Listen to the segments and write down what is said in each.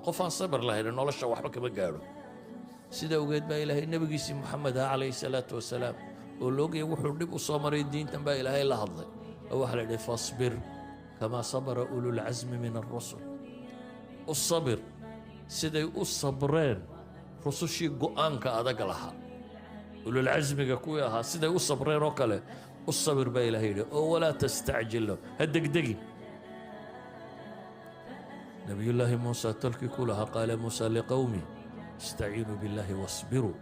Qof aan sabir lahayn nolosha waxba kama gaadho. Sida ogeed baa Ilaahay nebigiisii Moxamed ah, calayhi salaatu wasalaam, oo loogaya wuxuu dhib u soo maray diintan, baa Ilaahay la hadlay oo waxaa la yidhi: فاصبر كما صبر أولو العزم من الرسل. U sabir siday u sabreen rusushii go'aanka adag lahaa, ululcasmiga kuwii ahaa, siday u sabreen oo kale u sabir baa Ilahay yidhi, oo ولا تستعجل له, ha degdegin. Nabiyullaahi Muusa tolkii ku lahaa: قال موسى لقومه استعينوا بالله واصبروا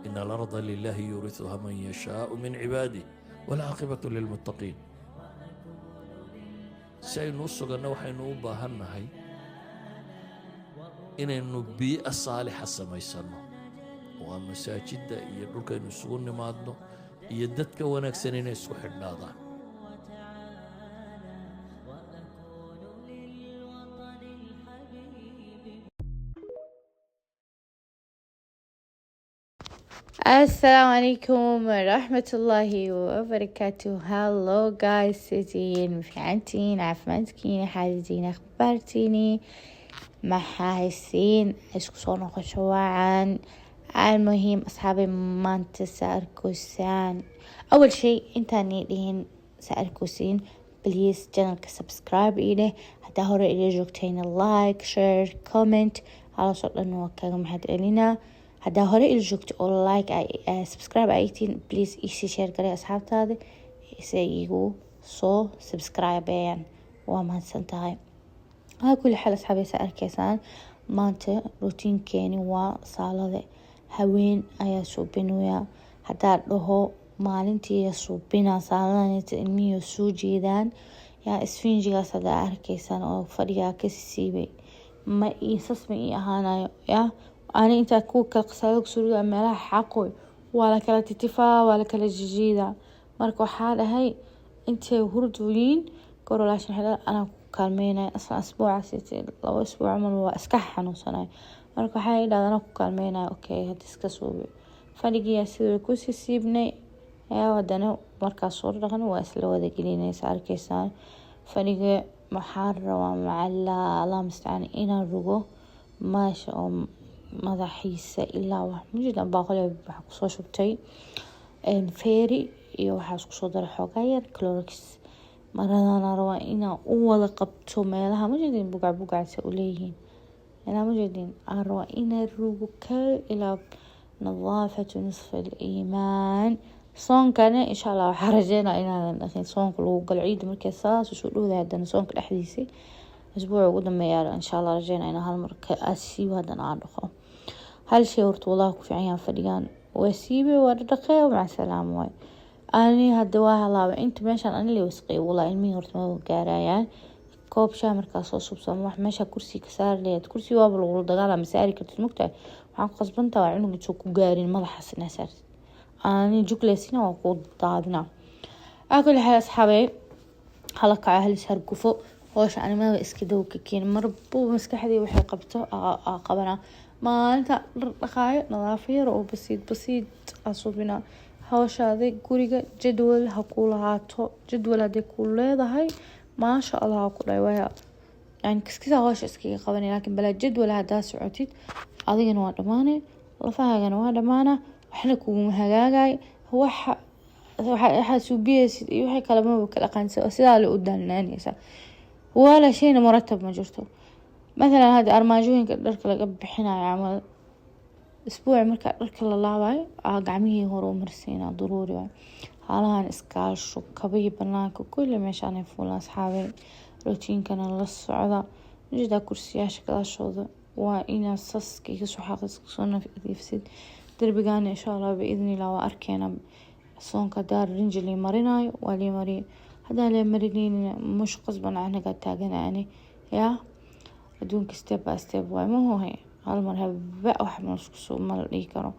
إن الأرض لله يورثها من يشاء من عباده والعاقبة للمتقين. Si aynu u suganno, waxaynu u baahan nahay inaynu bii'a saalixa samaysanno. Waa masaajidda iyo dhulkaynu isugu nimaadno iyo dadka wanaagsan inay isku xidhnaadaan. وتعالى وأكون للوطن الحبيب. Assalamu alaikum warahmatullahi wabarakatuh. Hello guys, sideen fiicantiin? Caafimaadkiina, xaaladiina, akhbaartiini maxaa haysiin? Isku soo noqosho wacan. Almuhiim asxaabi, maanta sa arkoysaan, awal shay intaan dhihin sa arkosiin, please channelka subscribe ii dheh. Haddaa hore ila joogtayna, like, share, comment, halaasoo dhan waa kaga mahad celinaa. Haddaa hore ila joogto oo like, subscribe aytiin, please iisii share garay asxaabtaada si ay igu soo subscribeeyaan. Waa mahadsan tahay. Calaa kulli xaal asxaabaysa, arkaysaan maanta routinekeeni waa saalade haween ayaa suubinaya. Haddaa dhaho maalintii suubina saaladan, ilmihii soo jeedaan yaa isfinjigaas haddaa arkaysaan oo fadhigaa ka siibay, ma sas ma ii ahaanayo. Yaa ani intaa kuwa kale qasaado kusoo ridaa, meelaha xaqoy waa la kala titifaa, waa la kala jijiidaa. Marka waxaa dhahay intay hurdooyin gorolaashan xidha anaa ku kaalmeynaya. Asla asbuucaas, 2 isbuuc camal waa iska xanuunsanay. Marka waxaa idhahda anaa ku kaalmeynaya. Okay, hadda iska suubi fadhigiyaa sidoo kusii siibnay ayaa haddana markaas soo dhaqan waa isla wada gelinaysa. Arkaysaan fadhiga, waxaa rabaa macala Allah mustacaan inaan rogo maasha oo madaxiisa ilaa wax mujida baaquli. Waxaa kusoo shubtay Fairy iyo waxaa isku soo daray xoogaa yar Clorox. Maradana rabaa inaan u wada qabto meelaha mujidin bugac bugacsa u leeyihiin ilaa mujidin aan rabaa inaan rogo kal ilaa. نظافة نصف الإيمان. Soonkana insha Allah waxaa rajeynaa inaadan dhaqin. Soonka lagu galo ciida markay saas usoo dhowdahay, haddana soonka dhexdiisii isbuuca ugu dambeeya insha Allah rajeynaa inaan hal mar ka asiibo, haddana aan dhaqo. Hal shay horta wallahi ku fiican yahay fadhigan: waa siibe, waa dhaqee, maca salaama. Waay ani hadda waa halaaba inta meeshaan ani la wasqeey, wallahi ilmihii horta ma gaarayaan. Koob shaah markaa soo subsamo, wax meesha kursi ka saari lahayd, kursi waaba lagula dagaalama, saari kartid. Mogtahay waxaan ku qasbantaa waa cunug intuu ku gaarin madaxaas inaa saartid. Ani jugleysina waa ku daadina. Calaa kulli xaal asxaabey, hala kaco, halis hargufo howsha. Animada iska daw ka keen marbu maskaxdii waxay qabto aa qabanaa. Maalinta dhar dhaqaayo, nadaafo yar oo basiid basiid aa subinaa. Hawshaada guriga jadwal ha ku lahaato. Jadwal hadday ku leedahay, maasha Allah ha ku dhahay, waaya yani kiskisa hawsha iskaga qabanay. Laakiin balaa jadwal haddaa socotid, adigana waa dhamaanay, lafahaagana waa dhamaana, waxna kuguma hagaagay. Waxa waxaa suubiyeysid iyo wixii kale maba kala aqaansa, sidaa la u daalnaanaysa, walaa shayna muratab ma jirto. Mathalan hadda armaajooyinka dharka laga bixinayo camal, isbuuci markaa dharka la laabayo aa gacmihii hore u marsiinaa, daruuri waay. Haalahan iskaasho, kabihii banaanka, kulli meeshaanay fuulaan. Asxaabey, routinekana la socda. Majeedaa kursiyaasha gadaashooda waa inaa saska iga soo xaaqis, soo nadiifsid. Darbigana insha Allah biidnillah waa arkeena. Soonka hadaa rinji lii marinayo waa lii mariya, haddaan lee marineynin mush qasban anaga taagan ani. Yaa adduunka step by step waay, mahohe hal mar haba wax malasku mala dhihi karo.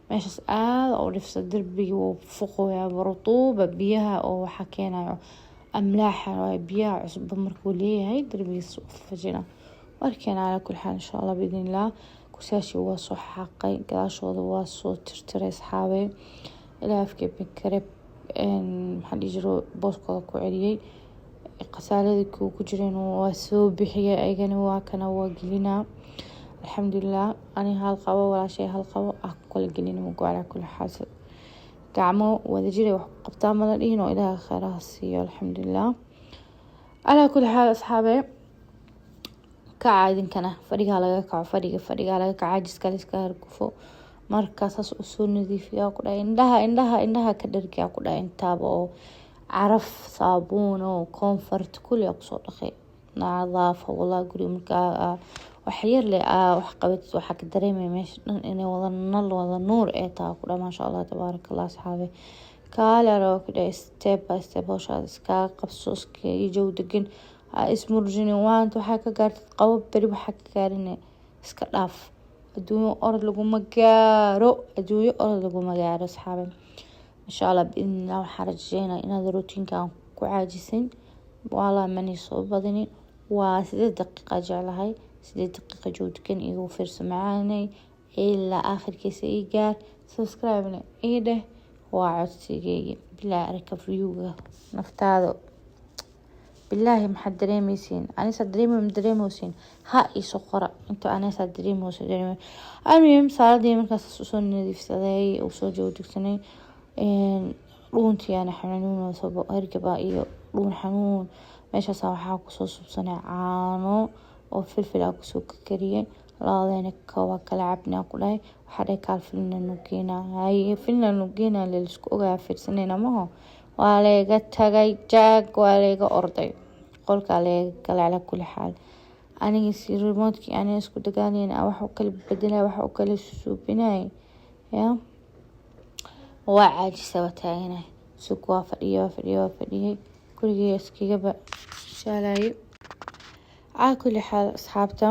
Meeshaas aada u dhifsa, darbiga wuu fuqoyaa, rutuuba biyaha oo waxaa keenayo amlaaxa waay. Biyaha cusba markuu leeyahay darbigiis fajina warkeena. Calaa kulli xaal insha Allah biidnillah kursiyaashii waa soo xaaqay, gadaashooda waa soo tirtiray. Asxaabey, ilaa afkii kare maxaa dhihi jiro booskooda ku celiyey. Qasaaladii kuwa ku jireen waa soo bixiyay, ayagana waa kana waa gelinaa. Alxamdulilah, ani hal qabo, walaashay hal qabo, ah ku kala gelin mugo. Calaa kulli xaal, gacmo wadajir ay wax ku qabtaa mala dhihin, oo Ilaaha kheyraha siiyo. Alxamdulilah, calaa kulli xaal, asxaabe, kaca idinkana, fadhigaa laga kaco, fadhiga, fadhigaa laga kaco, caajiska la iska hargufo. Markaa saas usoo nadiifiyaa ku dhahay, indhaha, indhaha, indhaha ka dhargiyaa ku dhahay, intaaba oo caraf, saabuun oo Comfort kulli aa kusoo dhaqay. Nadaafa wallah. Guriga markaa wax yar leh aa wax qabatid, waxaa ka dareemaya meesha dhan inay wada nal, wada nuur ee tahay ku dhahay. Maasha Allah, tabaaraka Allah. Asxaabe, kaale araba ku dhahay, step by step hawshaada iskaga qabso, iskaga jow degan, ha ismurjinin. Waanta waxaa ka gaartid qabo, beri waxaa ka gaarine iska dhaaf. Adduunyo orod laguma gaaro, adduunyo orod laguma gaaro. Asxaabe, insha Allah, biidnillah, waxaa rajeynaya inaad routine-kan ku caajisin. Walaa mani soo badinin, waa 8 daqiiqa jeclahay, 8 daqiiqa joogkan igu fiirso macaanay ilaa aakhirkiisa ii gaar. Subscribe-na ii dheh, waa codsigeyga. Bilaa arka view-ga naftaada, bilaahi, maxaad dareemeysiin? Anisaa dareemay, ma dareemeysiin? Ha iisoo qora inta anisaa dareemeysa, dareemay. Almuhim, saaladii markaas usoo nadiifsaday, usoo joogdegsanay, dhuuntii ana xanuunayso, hargaba iyo dhuun xanuun. Meeshaas waxaa kusoo subsanay caano oo filfil aa kusoo karkariyay, labadeena waa kala cabnaa ku dhahay. Waxaa dhahay, kaal filna nugeena, haye filna nugeena, lalisku ogaa fiirsanayna maho. Waa layga tagay jaag, waa layga orday, qolkaa layga galay. Calaa kulli xaal, aniga si remote-kii aniga isku dagaalayna, wax u kala bedelay, wax u kala suubinay, ya waa caajisa, waa taaganay sug, waa fadhiya, waa fadhiya, waa fadhiyay, gurigay iskagaba shaalayay. Calaa kulli xaal, asxaabta,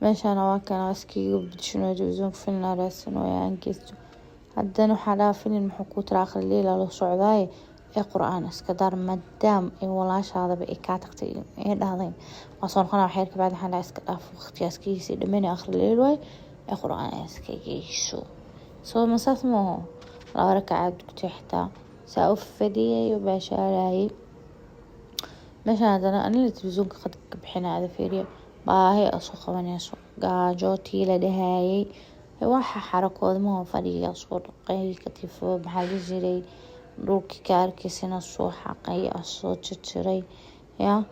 meeshana waa kana iskaga bedeshano televisionka, filna raadsanooya aan geysto. Haddana waxaa dhaha, filin muxuu ku tira, akhri leila la socdaaye ee Qur-aan iska daar, maadaam ay walaashaadaba ay kaa tagtay, ay dhahday waa soo noqonaa waxyar kabacdi. Waxaan dhahay, iska dhaaf waqtigaa iskagiisii dhammaynay, akhri leel waay, ee Qur-aan iska geyso. Soo masaas maaho, 2 rakacaad dugtay, xitaa saa u fadhiyay u baashaalayay meeshaan. Haddana anila televisionka qadka ka bixinaya, fiiriya, baahi soo qabanayso, gaajo tii la dhahayay. Waxa xarakooda maho, fadhiga soo dhaqay, katiifo, maxaa la jiray, dhulkii ka arkaysana soo xaqay, soo tirtiray, ya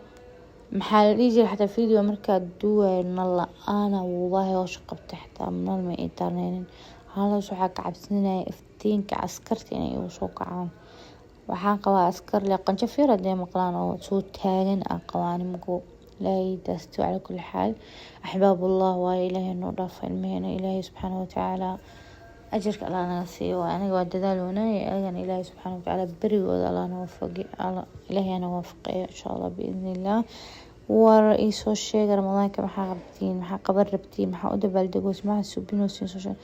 maxaa la dhihi jiray. Xataa video markaa duwayo, nal la-aana wallahi howsha qabtay, xitaa nal ma ii darneynin. Halas waxaa ka cabsanaya iftiinka askarta inay igu soo kacaan. Waxaan qabaa askar le qanjaf yar hadday maqlaan oo soo taagan aan qabaa nimanku. Ilaahay daasto. Calaa kulli xaal, axbaabullah waaye, Ilaahay noo dhaafa ilmaheena, Ilaahay subxaana watacaala ajarka Allah naga siiyo. Waa aniga waa dadaal wanaay, ayagana Ilaahay subxaana watacaala berigooda Allah na waafaqi, Ilaahay ana waafaqeeyo, insha Allah, biidni illah. War iisoo sheega, Ramadaanka maxaa qabtiin, maxaa qaban rabtiin, maxaa u dabaaldegoos, maxaa subinoosin? Soo sheeg.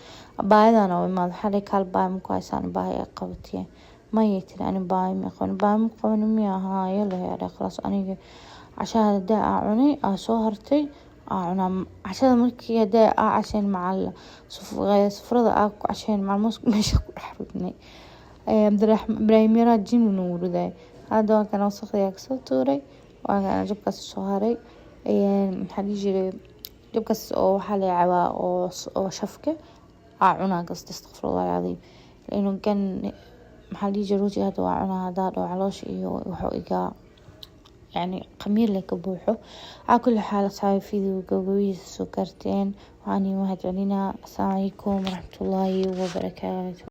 Baayadana oo imaad, waxaa dhahay, kaal baay maku haysaan, baay ay qabateen? Mayay tiri, ani baay ma qaban, baay ma qaban miya ahaa yalla yaa khalaas. Aniga cashada hadaa aa cunay, aa soo hartay, aa cunaa cashada. Markii hadaa aa casheen, macal sufrada aa ku casheen, macal mooska meesha ku dhex ridnay. Cabdiraxmaan Ibraahim yaraa jini nagu riday. Hadda waa kana wasaqdiyaa kasoo tuuray, waa kana jabkaas soo haray. Maxaa dhihi jiray, jabkaas oo waxaa la cabaa oo shafka aa cunaa kasta. Astaqfirullah alcadiim, laino gan, maxaa la dhihi jiray, rootiga hadda waa cunaa hadaa dhaho, caloosha iyo wuxuu iga yani khamiir leh ka buuxo. Calaa kulli xaal, asxaabi, video gabagabihiisa soo gaarteen, waxaan idin mahad celinaa. Asalaamu calaykum waraxmatullaahi wabarakaatu.